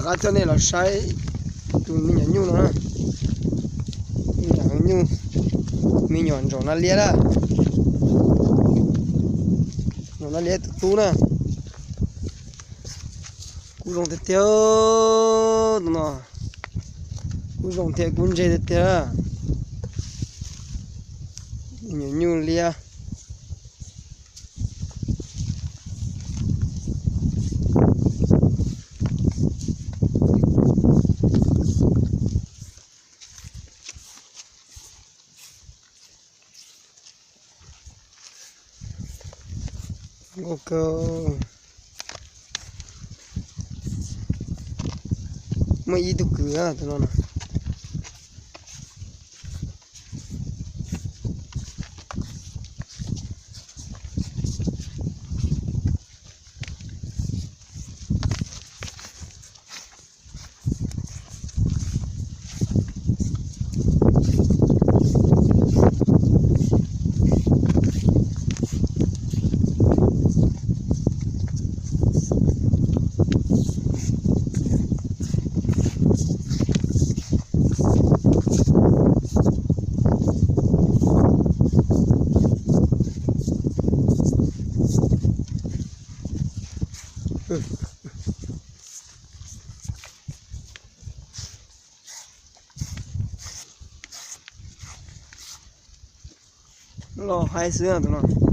Rov qab coj nej los saib tus me nyuam nyuj no na. Me nyuam nyuj, me nyuam ntsaum no liab na. Ntsaum no liab tus tub na. Kub zoo tiag tiag, tus no. Kub zoo thiab kub ntse tiag tiag. Me nyuam nyuj liab. Nkauj kawg. Muaj ib tug kwv tus no na. Los haib xwb tus no.